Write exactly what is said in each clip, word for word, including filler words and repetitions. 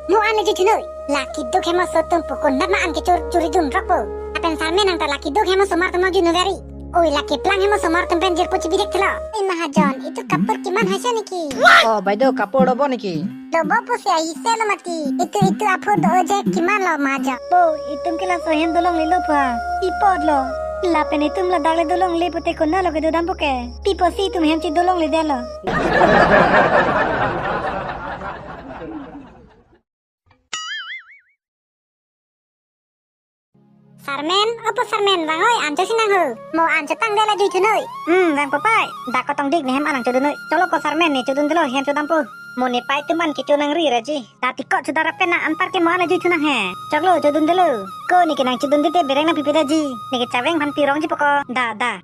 Mo an le juithunoi. La keduk hem osomar atum pu konat ma an kechor chori dun rokpo. Lapen sarmen nang ta la keduk hem osomar atum juinoi ave ri. Oi, la keplang hem osomar atum pen jirpo chibi dek thelo. Oi mahajon, itu kapur kiman hai se niki? Oh, baideo, kapur dobo niki? Dobo pusi ahise lo mati. Itu, itu aphu do je kiman lo mahajon. Po, itum ke laso hem dolonglelo pha. Pi apot lo. Lapen itum ladak le dolongle pute konat lo kedo dampo ke. Pi apotsi itum hem chidolongledetlo. Sarmen, opo sarmen, vangoi, an chosi nang ho. Mo an chotangdet la juithunoi. Hmm, vangpo pai. Dak ko Tongdik ne hem an nang chodunoi. Choklo ko sarmen, ne chodundetlo hem chodampo. Mo ne pai atum an kecho nangri raji. Tati ko chodar ape na anpar ke mo an le juithu nang he. Choklo chodundetlo. Ko neke nang chodundet te bereng nangpipedaji. Neke chaveng aphan pirongji poko. Da, da.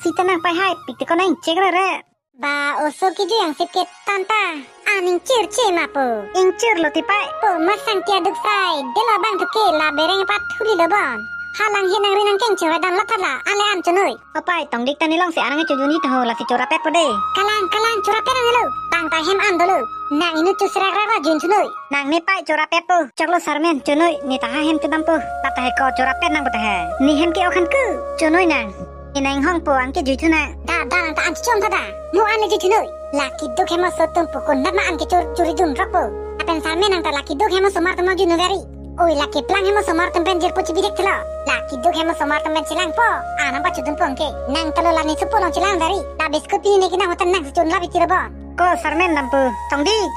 Sita nang pai hai, pik te ko nang chek re re. Ba oso kejui angsip ke tanta. An ingchir che ma po. Ingchir lo ti pai. Po masang ti aduk sai. Dela bang thuke la bereng apat thuli lo bon. Halang he nangri nangkeng chingrai dam la thala. An le an chonoi. O pai Tongdik ta ne longsi an nang chodunji ta ho lasi chorapet po de. Kalang kalang chorapet nang lo. Bang ta hem an dolo. Nang inut chusrak ra ra juithunoi. Nang ne pai chorapet po. Choklo sarmen chonoi ne ta ha hem chodampo. La ta he ko chorapet nang po ta he. Ne hem ke okhan ku. Chonoi nang. Inang hong po an ke juithu nang. Da, da nang ta an chom tha da. Mo an le juithunoi. La keduk hem osomar atum pu konat ma an kechor chori dun rokpo. Lapen sarmen nang ta la keduk hem osomar atum juinoi ave ri. Oi, la keplang hem osomar atum pen jirpo chibi dek thelo. La keduk hem osomar atum pen chelangpo. An nang pachodunpo anke. Nang ta lo la ne sopo along chelang ave ri. La biscuit pini ne kenang hotan nang si chun la biti lo bon. Ko sarmen dampo. Tongdik.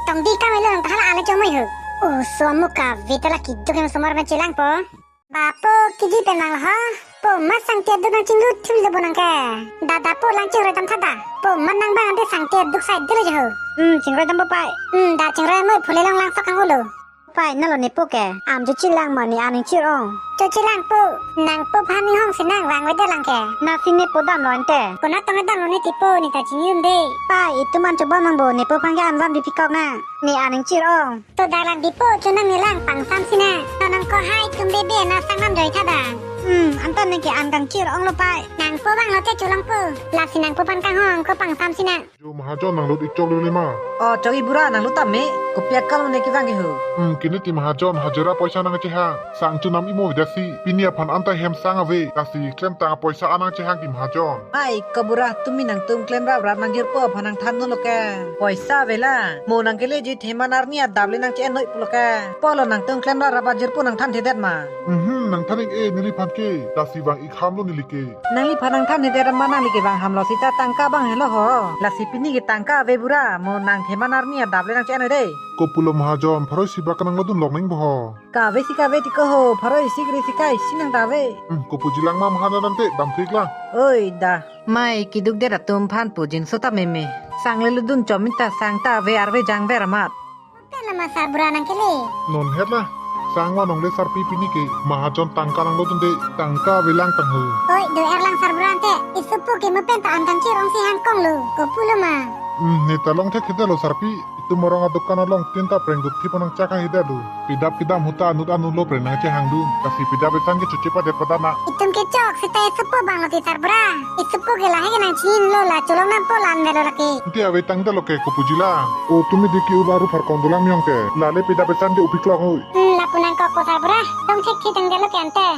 Tongdik kang melo nang ta hala an le chomoi ho. Oh, so mo kave ta la keduk hem osomar pen chelangpo. Ba po kejui pen nang lo ha. Po masang ti aduk nang chinglut thuli lo bo nang ke. Da da po lang chingrai dam tha da. Po man nang bang ante sang ti aduk sai dele jo ho. Hmm, chingrai dampo pai. Hmm, da chingrai mo phule long lang sok kang ulo. Pai nalo ne po ke. An chochilang ma ne an ingchir ong. Chochilang po. Nang po aphan inghong si nang vangvedet lang ke. Lasi ne po damlo ante. Konat tong damlo ne ti po ne ta chini un de. Pai itum an chobom nang bo ne po aphan ke an van bipikok na. Ne an ingchir ong. To dalang dipo chonang nelang pangsam sina. Nonang ko hai tum bebe na sang nam joi tha da. Hmm, anta neke an kangchir ong lo pai. Nang po bang lo te cholong po. Lasi nang po aphan kanghong ko pangsam sina. Jo mahajon nang lut ik chok le ma. Oh, chok ik bura nang lut tame. Kopi akam ne kevang ke ho. Hmm, kene ti mahajon hajira poisa nang chehang. Sang chunam imo dasi. Pini aphan anta hem sang ave. Lasi klemtang poisa an nang chehang ti mahajon. Ai, ko bura tumi nangtum klem raprap nangjirpo aphan nangthan dolo ke. Poisa ave la. Mo nang keleji theman arni adap le nang che-en noi pulo ke. Polo nangtum klem raprap ajirpo nangthanthedet ma. Mhm, nangthan ik e neliphan ke. Lasi vang ik ham lo neli ke. Nangliphan nangthanthedet ma nangli ke vang ham lo sita tangka bang helo ho. Lasi pini ke tangka ave bura. Mo nang theman arni adap le nang che-en noi de. Kopulo mahajon, pharo isi bak nang lo dun lok ning bo ho. Kave si kave ti ko ho, pharo isi kri si kai si nang ta ave. Hmm, kopuji lang ma mahajon ante, dam thik lang. Oi da. Mai keduk det atum aphan pu jinso ta meme. Sang le ludun chom ta sang ta ave arve jangver amat. Pen lama sarbura nang kele. Non het la. Sang vanong le sarpi pini ke mahajon tangka nang lo dun de. Tangka ave lang tang ho. Oi, do er lang sarbura ante. Isopo ke mo pen ta an kangchir ong si hangkong lo. Kopulo ma. Hmm, ne ta long thekthedet lo sarpi. Itum arong adukan along tin ta preng dup thip nang chak haidet lo. Pidap kedam ahut ta anut anut lo preng nang chehang dun. Lasi pidap isan ke choche padet padat na. Itum ke chok sita isopo bang lo ti sarbura. Isopo ke lahai ke nang chin lo la cholong nang po lan velo lake. Ante ave tangdet lo ke kopuji la. O tumi di ki ubaru phar kong dolang miong ke. Lale pidap isan de upik long oi. Hmm, lapu nang kok po sarbura. Dong thekthedetang det lo ke ante.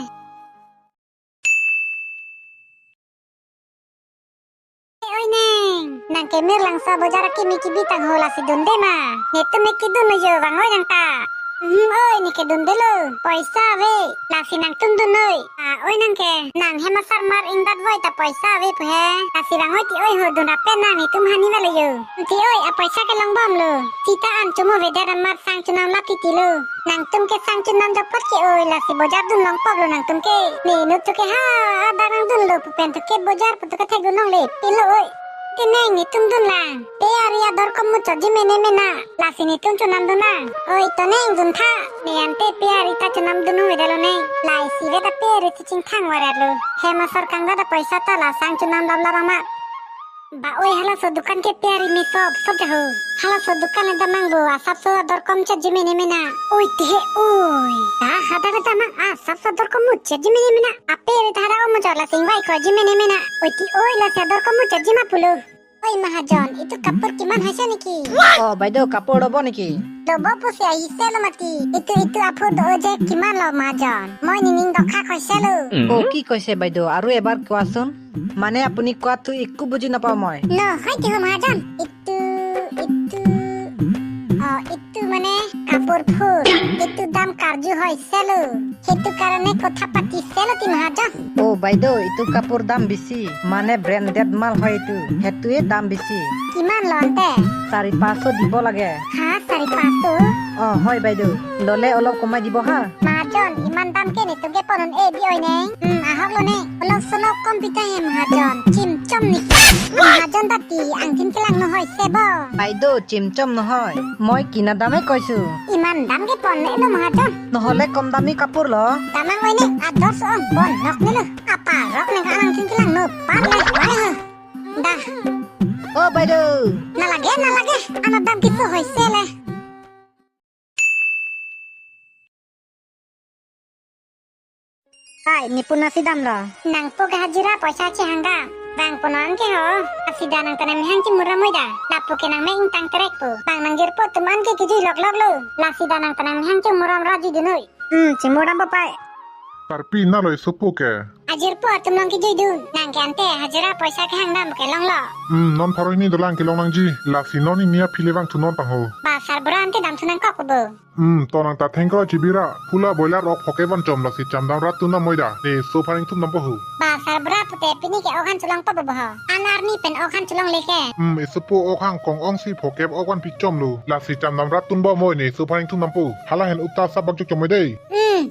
Oi neng, nang ke Mirlangso bojar akimi kibi tang ho lasi dunde ma. Netum me kidun lo jo vangoi nang ta. Hmm, oi, neke dundelo. Poisa ave. Lasi nangtum dun noi. Ah, oi nang ke. Nang hem asarmar ingdat voi ta poisa ave pu he. Lasi vangoi ti oi ho dun rapen nang netum hani velo jo. Ti oi, apoisa ke longbom lo. Sita an chomo avedet amar sang chunam lap titi lo. Nangtum ke sang chunam jokpot ke oi, lasi bojar dun longpop lo nangtum ke. Ne inut thu ke ha, adang nang dunlo pu pen thu ke bojar pu thu ke thek dun longle. Pilo oi. Te neng netum dun lang. Pe ari ador kom muchotji mene mena. Lasi netum chunam dun lang. Oi to neng dun tha. Ne ante pe ari ta chunam dun avedet lo neng. Lai si vet ta pe ari ta chingthang varet lo. Hem asor kangdat apoisa ta la sang chunam lap lap amat. Ba oi halaso dukan ke pe ari me sop sop jaho. Halaso dukan le damang bo asapso ador kom chotji mene mena. Oi te he oi. Ta hadak le damang asapso ador kom muchotji mene mena. Ape ari ta hadak omo chot la sing vai koji mene mena. Oi ti oi lasi ador kom muchotji ma pulo. Oi mahajon, itu kapur kiman hai se niki? Oh, baideo kapur dobo niki? Lobo pusi ahiselo mati. Itu itu aphu do je kiman lo mahajon. Moi nining dokhak hoiselo. অ, কি কৈছে বাইদেউ? আৰু এবাৰ কোৱাচোন। মানে আপুনি কোৱাটো একো বুজি নাপাওঁ মই। Nohoi ti ho mahajon. Itu itu. Oh, itu মানে কাপোৰ ফুল। Itu dam karju hoiselo. Itu karone kotha patiselo ti mahajon. অ বাইদেউ, এইটো কাপোৰ দাম বেছি, মানে ব্ৰেণ্ডেড মাল হয় এইটো, সেইটোৱে দাম বেছি। কিমান লয় তে? চাৰি পাঁচশ দিব লাগে। হা, চাৰি পাঁচশ? অ, হয় বাইদেউ, ললে অলপ কমাই দিব হা। Mahajon, iman dam ke netum ke ponun e bi oi neng. Hmm, ahok lo ne. Olok solok kom pita he mahajon. Chimchom ni. Mahajon ta ti angthin kelang nohoi sebo. বাইদেউ, চিমচম নহয়, মই কিনা দামে কৈছো। Iman dam ke pon ne lo mahajon. নহলে কম দামী কাপোৰ ল। Damang oi ne, ador so ong bon nok ne lo. Apa rok neng alang thing kilang no par le oi ho. Da. অ বাইদেউ। Nalage, nalage. Ano dam kiso hoisele. Hai, nipuna si dam lo. Nangpo ke hajira poisa chehang dam. Bang pono an ke ho. Asida nang tanang mihang chimuram oi da. Lapu ke nang me ingtang terek po. Bang nangjirpo atum an ke kijui lok lok lo. Lasi da nang tanang mihang chimuram raji dinoi. Hmm, chimuram papai. Sarpi nalo esopo ke. Ajirpo atum long kijui dun. Nang ke ante hajira poisa kehang dam ke long lo. Hmm, non pharo hini dolang kelong nangji. Lasi non hini aphi le vangthu non tang ho. Ba sar bura ante damthu nangkok bo. Hmm, to nang ta thengkro chibira. Phula boiler ok phoke van chom lasi chamdam rat tu nam oi da. Ne so pharing thum nam po hu. Ba sar bura pute pini ke ok han cholong po bo ho. An arni pen ok han cholong le ke. Hmm, esopo ok hang kong ong si phoke ok van pi chom lo. Lasi chamdam rat tun bo moi ne so pharing thum nam po. Hala hen upta sabak chok chom oi dei. Hmm.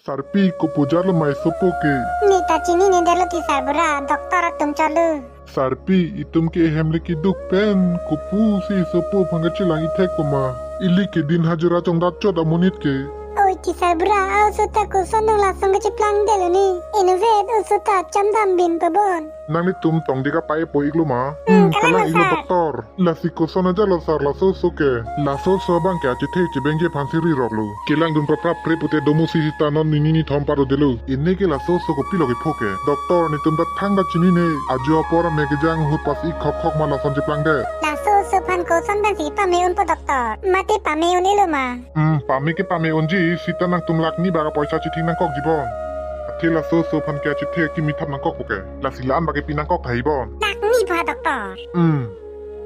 Sarpi, kopujar lo mai sopo ke. Ne ta chinine detlo ti sarbura, doctor atum chotlo. Sarpi, itum ke ehem le keduk pen, kopusi sopo aphan kachelang ithek poma. Ili ke din hajira chongdat chot amonit ke. Oi ti sarbura, a-oso ta koson nang lason kacheplang detlo ni. Inutvet oso ta chamdam bin pabon. Nanglitum tongdika pai po iklo ma? Hmm, hmm, kalang kalang iklo sar. Doctor. Lasi koson ajalo sar laso oso ke. Laso oso abang ke achethe chebengji aphansi ri rok lo. Kelangdun prapprap pre pute domo si sita non nini nithom paro delo. Ini ke laso oso kopilo kepho ke. Doctor netum ta thangta chinine. Ajo apor me kejang ahut pas ik khok khok ma lason cheplang det. Laso oso aphan koson pensi pame unpo doctor. Mate pame un-elo ma? Hmm, pame ke pame unji, sita nangtum lakh ni bak apoisa chithing nangkokji bon. Athe laso oso aphan ke achethe kimi thap nangkokpo ke. Lasi la-an bak ke pi nangkok tha hi bon. Lakh ni pha doctor. Hmm.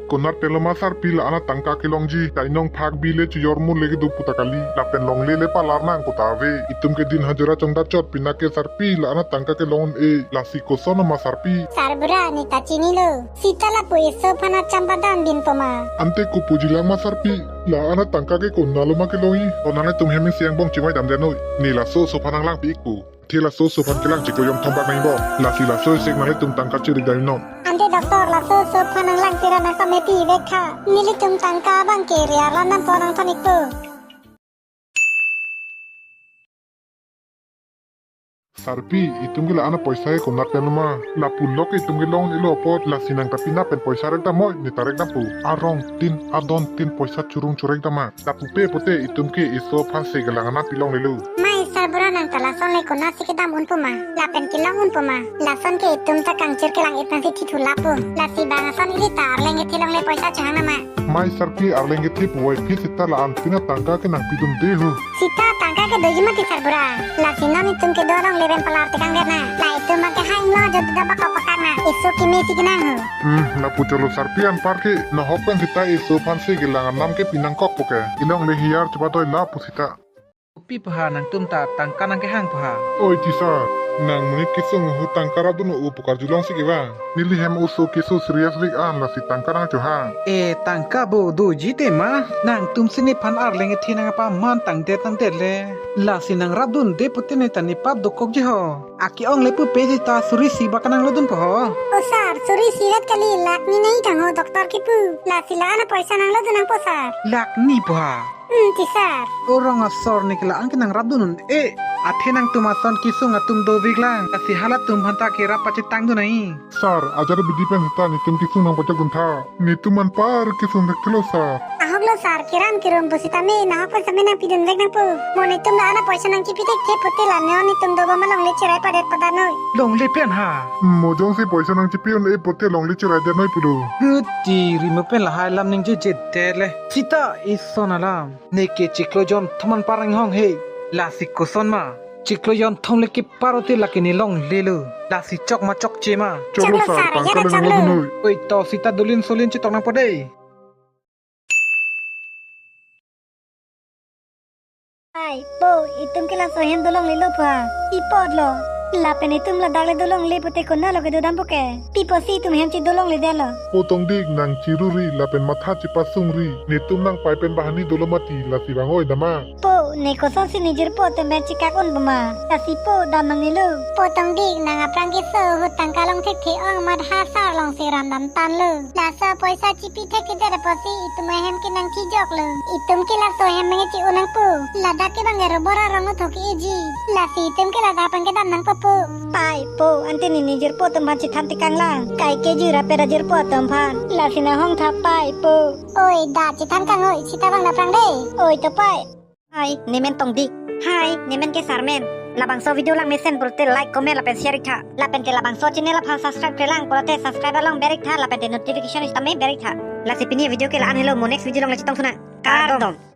Konat pen lo ma sarpi la-an atangka kelongji, kainong phak bi le chijor mun le kedo puta kali, lapen longle le palar nang puta ave. Itum ke din hajira chongdat chot pina ke sarpi la-an atangka kelong un-e, lasi koson ma sarpi. Sarbura ne ta chinilo. Sita lapu oso aphan achamba dam bin poma. Ante kopuji lang ma sarpi. La-an atangka ke konatlo ma kelongji. Konat netum hem isi angbong chimai dam det noi. Ne laso oso aphan nanglang pi ikpo. Athe laso oso aphan kelang chiklo yom thom bak nangji bon. Lasi laso isi nanglitum tangka chiri dai non. Ante doctor laso oso aphan nanglang pira nangpame pi vek tha. Nelitum tangka abang ke riar la nam po nangthon ikpo. Sarpi, itum ke la-an apoisa ke konat pen lo ma? Lapu lok ke itum kelong un-elo apot, lasi nang ta pina pen poisa rek dam moi, ne ta rek dam po. Arong tin, adon tin poisa churung churek dam ma. Lapu pe pote itum ke oso aphansi kelang anam pilonglelo. Mai sarbura nang ta lason le konatsi kedam unpo ma? Lapen kelong unpo ma? Lason ke itum ta kangchir kelang-it nangsi thithu lapu. Lasi bang ason ili ta arleng kethe longle poisa chehang nama. Mai sarpi arleng kethe puvoiphit sita la-an pin atangka ke nangpidunde ho. Sita tangka ke doji mati sarbura. Lasi non itum kedo along le pen palar tekang det na. La itum ma kehang lo jo duda bak kopakak na. Oso keme si kenang ho. Hmm, lapu cholo sarpi anpar ke. Nohok pen sita oso aphansi kelang anam ke pi nangkokpo ke. Ilongle hiar chepadoi lapu sita. Pi pha nangtum ta tangka nangkehang pha. Oi tisa, nang monit kesung ahut tangka rapdun-o pu karjulong si kevang. Neli hem oso keso serious vek an lasi tangka nangchohang. E tangka bo doji te ma, nangtumsi nephan arleng kethe nangpaman tangdet tangdet le. Lasi nangrapdunde pute ne ta nepap dokokji ho. Ake-ong le pupe ji ta suri isi bak nanglo dunpo ho. O sar, suri isi vet kali, lakh ni nai tang ho doctor kipu. Lasi la-an apoisa nanglo dun nangpo sar. Lakh ni pha. Hmm, ti sar. O rong asor ne ke la-an ke nangrapdun un-e. Athe nangtum ason kesung atum dovik lang. Lasi halatum aphanta kerap pachetang dun nai. Sir, ajat abidi pen seta netum kesung nangpachok duntha. Netum anpar kesung thekthelo, sir. Ahoklo sir, keram kerum pusitame nahok pen same nangpidun vek nangpo. Mo netum la ana poisa nangchipi thekthe pute la non netum dobom alongle cherai padet padanoi. Longle pen ha. Mo jongsi poisa nangchipi un-e pute longle cherai detnoi pulo. Guti rimo pen lahai alam ningjejedet le. Seta ison alam. Neke chiklo jonthom anpar nanghong he. Lasi koson ma? Chiklo jonthom le keparo te lake ne longlelo. Lasi chok ma chokche ma? Choklo, choklo sir, sir, tangka yare le choklo. Nanglo dunoi. Oi to seta dolin solin chetok nangpo dei. Pai, po, itum ke laso ahem dolonglelo pha. Pi apotlo? Lapen itum ladak le dolongle pute konatlo kedodampo ke? Pi apotsi itum hem chedolongledetlo? Po Tongdik, nang chiruri lapen matha chepasungri. Netum nangpai pen banghini dolo mati, lasi vang oi dama. Po, ne kosonsi ne jirpo atum pen chekak unpo ma? Lasi po dam nangnelo. Po Tongdik, nang aphrang keso ahut tangka long thekthe ong amat ha sir alongsi ram damtanglo. Laso poisa chipi thekthedet apotsi itum ahem ke nangthijoklo. Itum ke laso ahem nangkeche-un nangpo. Ladak ke bang ero bor arong uthok ke-eji. Lasi itum ke ladak pen kedam nangpo po. Pai, po, ante ne ne jirpo atum aphan chethan tekang lang. Kaike jira pera jirpo atum aphan. Lasi nanghong tha pai, po. Oi, dak chethan kangoi, seta vang daphrang dei. Oi to pai. Hi, nemen Tongdik. Hi, nemen ke Sarmen. Labangso video langmesen pulote like, comment lapen share iktha. Lapen ke labangso channel aphan subscribe klemkle lang pulote subscribe along ber iktha lapen te notification sitame ber iktha. Lasi pini video ke la-an helo, mo next video along le chetong thunang. Kardom.